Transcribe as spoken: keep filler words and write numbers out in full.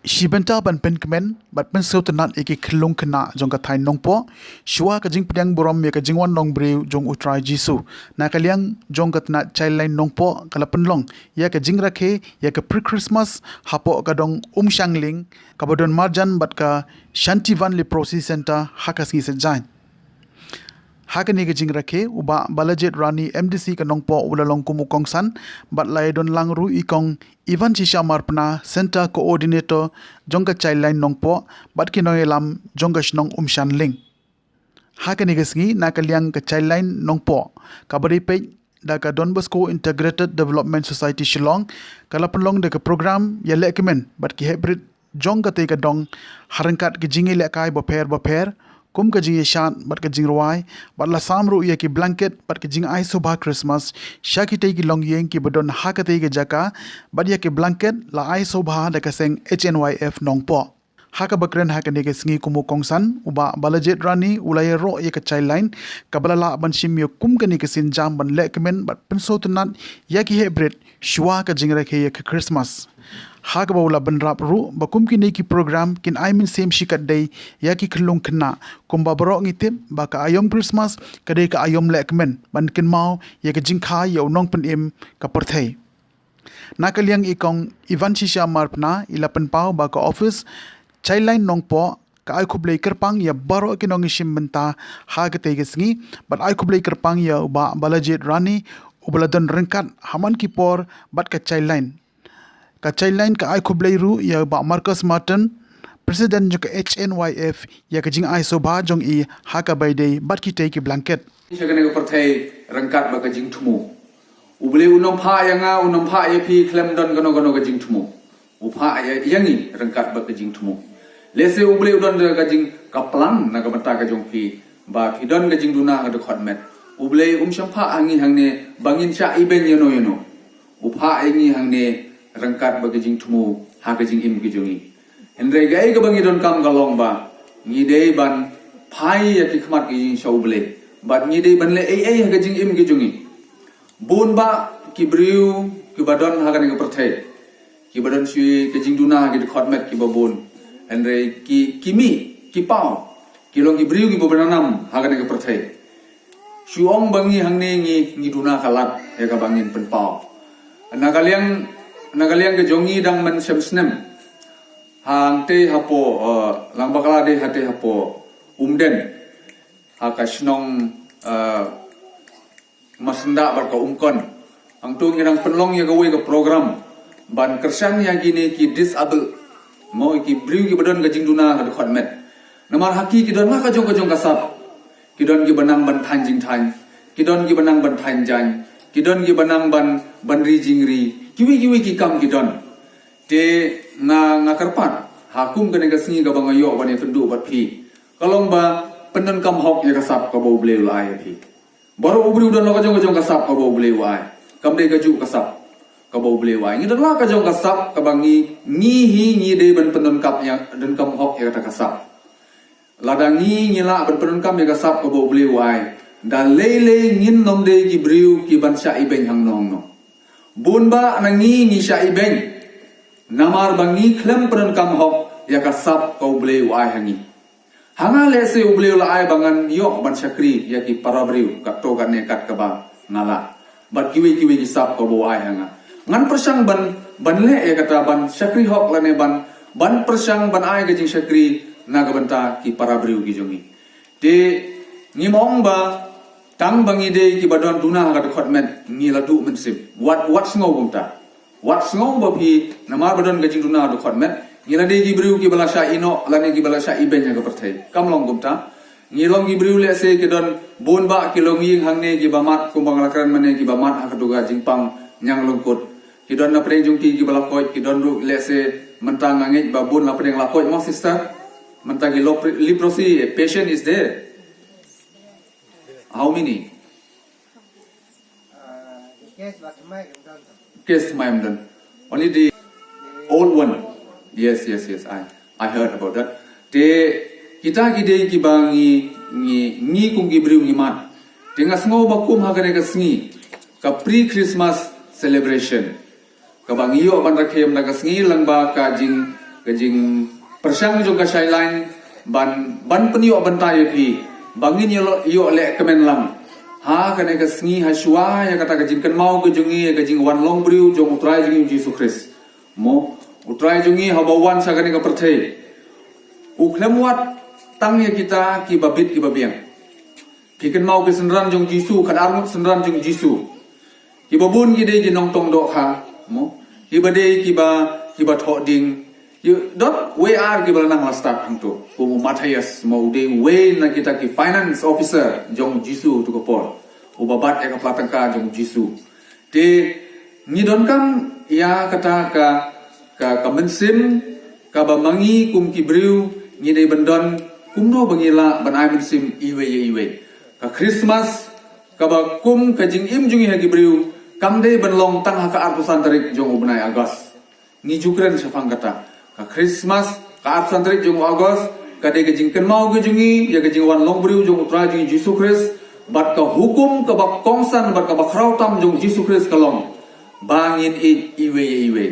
Shi bynta ban pynkmen bad pynsngewtynnat ïa ki khyllung khynnah jong ka thaiñ Nongpoh shuwa ka jingpdiang burom ïa ka jingwan long briew jong U Trai Jisu, na ka liang jong ka tnat Childline Nongpoh ka la pynlong ïa ka jingrakhe ïa ka pre-Christmas hapoh ka dong Umshangling kaba don marjan bad ka Shantivan Leprosy Centre ha ka sngi Saitjaiñ. Ha kane ka jingrakhe, u Bah Balajied Rani, M D C ka Nongpoh, u la long kum u kongsan bad la ïadon lang ruh i Kong Ivanshisha Marpna, Centre Coordinator jong ka Childline Nongpoh bad ki nongïalam jong ka shnong Umshangling. Ha kane ka sngi, na ka liang ka Childline Nongpoh kaba dei peit da ka Don Bosco Integrated Development Society Shillong ka la pynlong da ka program ïalehkmen bad ki heprit jong katei ka dong ha ryngkat ki jingïalehkai bapher bapher kum ka jingïashad bad ka jingrwai, bad la sam ruh ïa ki blanket bad ka jingai sngewbha Christmas sha kitei ki longïing kiba don ha katei ka jaka, bad ïa ki blanket la ai sngewbha da ka seng H N Y F Nongpoh. Ha kaba kren ha kane ka sngi kum u kongsan, u Bah Balajied Rani u la ïaroh ïa ka Childline kaba la lah ban shim ïa kum kane ka sienjam ban lehkmen bad pynsngewtynnat ïa ki heprit shuwa ka jingrakhe ïa ka Christmas. Ha kaba u la bynrap ruh ba kum kine ki program kin ai mynsiem shikatdei ïa ki khyllung khynnah, kumba baroh ngi tip ba ka aïom Christmas ka dei ka aïom lehkmen ban kynmaw ïa ka jingkha ïa u nongpynim ka pyrthei. Na ka liang i Kong Ivanshisha Marpna i la pynpaw ba ka office Childline Nongpoh ka ai khublei kyrpang ïa baroh ki nongïashim bynta ha katei ka sngi, bad ai khublei kyrpang ïa u Bah Balajied Rani uba la don ryngkat ha man ki por bad ka Childline. Ka Childline ka ai khublei ruh ïa u Bah Marcus Martin, President jong ka H N Y F, ïa ka jingai sngewbha jong i ha kaba ïadei bad kitei ki blanket. Sha kane ka pyrthei ryngkat bad ka jingthmu. U Blei un ym phah ïa nga, un ym phah ïa phi khlem don kano kano ka jingthmu. U phah ïa, ïa ngi ryngkat bad ka jingthmu. Lehse U Blei u don da ka jing, ka plan na ka bynta ka jong phi ba phi don ka jingduna ka dkhot met. U Blei um shym phah ha ngi hangne ba ngin shah ibeiñ ïano ïano. U phah ïa ngi hangne ryngkat bad ka jingthmu ha ka jingim ka jong ngi. Hynrei kaei kaba ngi donkam ka long ba ngi dei ban phai ïa ki khmat ka jong ngi sha U Blei, bad ngi dei ban leh ei ei ha ka jingim ka jong ngi. Bun bah ki briew kiba don ha kane ka pyrthei kiba don shuh ka jingduna ha ki dkhot met kiba bun. Hynrei ki, ki mih, ki paw, ki long ki briew kiba bun nam ha kane ka pyrthei. Shu ong ba ngi hangne ngi, ngi duna ka lad ïa kaba ngin pynpaw. Na ka liang, na ka liang ka jong ngi dang mynshem snem. Hangtei hapoh, eh, lang bakla dei hatei hapoh Umden. Ha ka shnong, eh, Marsyndah bad ka Umkon. Hangto ngi dang pynlong ïa kawei ka program ban kyrshan ïa kine ki disable. Mo, ki briew kiba don ka jingduna ka dkhot met. Namar ha ki ki don la ka jong ka jong ka sap. Ki don kiba nang ban thaiñ jingthaiñ. Ki don kiba nang ban thaiñ jaiñ. Ki don kiba nang ban, ban ri jingri. Kiwei kiwei ki kam ki don. Te nga, nga kyrpad ha kum kane ka sngi kaba nga ïoh ban ïakynduh bad phi, ka long ba pyndonkam hok ïa ka sap kaba U Blei u la ai ïa phi. Baroh u briew u don la ka jong ka jong ka sap kaba U Blei u ai. Kam dei kajuh ka sap kaba U Blei u ai. Ngi don la ka jong ka sap kaba ngi, ngi hi ngi dei ban pyndonkam ïa, donkam hok ïa kata ka sap. Lada ngi, ngi lah ban pyndonkam ïa ka sap kaba U Blei u ai, da lei lei ngin ym dei ki briew kiban shah ibeiñ hangno hangno. Bun bah na ngi ngi shah ibeiñ namar ba ngi khlem pyndonkam hok ïa ka sap ka U Blei u ai ha ngi. Ha nga lehse U Blei u la ai ba ngan ïoh ban shakri ïa ki para briew katto katne kat kaba nga lah. Bad kiwei kiwei ki sap kaba u ai ha nga. Ngan pyrshang ban, ban leh ïa kata ban shakri hok lane ban, ban pyrshang ban ai ka jingshakri na ka bynta ki para briew ki jong ngi. Te ngim ong ba tang ba ngi dei kiba don duna ha ka dkhot met ngi la duh mynsiem. Wat, wat sngew kumta. Wat sngew ba phi namar ba don ka jingduna ha ka dkhot met ngi la dei ki briew kiba la shah ïehnoh lane kiba la shah ibeiñ ha ka pyrthei. Kam long kumta. Ngi long ki briew lehse ki don bun bah ki longïing hangne kiba mad kumba nga la kren mynne kiba mad ha ka duga jingpang ñiang lyngkut. Ki don na pdeng jong ki kiba la koit, ki don ruh lehse mynta nga ngeit ba bun na pdeng la koit mo sister. Mynta ki lop-, leprosy patient is there. How many? Case thymmai ym don. Only the old one. Yes, yes, yes. I, I heard about that. Te kita ki dei kiba ngi, ngi, ngi kum ki briew ngi mad. Te nga sngew ba kum ha kane ka sngi ka pre-Christmas celebration kaba ngi ïoh ban rakhe ïa ka sngi lyngba ka jing, ka jingpyrshang jong ka Shailain ban ban pynïoh bynta ïa phi ba ngin ïoh ïoh leh kmen lang ha kane ka sngi ha shuwa ïa kata ka jingkynmaw ka jong ngi ïa ka jingwan long briew jong U Trai jong ngi Jisu Khrist. Mo, U Trai jong ngi haba wan sha kane ka pyrthei u khlem wad tang ïa kita kiba bit kiba biang. Phi kynmaw ki synran jong Jisu, khatar ngut synran jong Jisu. Kiba bun ki dei ki nongtong dohkha, mo. Kiba dei kiba kiba thoh ding. Ïa, dot wei ar kiba la nang la stad hangto. Kum u Matthias, mo, u dei wei na kita ki finance officer jong Jisu tu ka por. Uba bat ïa ka pla tyngka jong Jisu. Te ngi donkam ïa kata ka ka, ka mynsiem kaba ma ngi kum ki briew ngi dei ban don kumno ba ngi lah ban ai mynsiem iwei ïa iwei. Ka Christmas kaba kum ka jingim jong ngi ha ki briew kam dei ban long tang ha ka arphew san tarik jong u bnai August. Ngi ju kren shaphang kata. Ka Christmas ka arphew san tarik jong u August ka dei ka jingkynmaw ka jong ngi ïa ka jingwan long briew jong U Trai jong ngi Jisu Khrist bad ka hukum kaba kongsan bad kaba khraw tam jong Jisu Khrist ka long ba ngin ïeit iwei ïa iwei.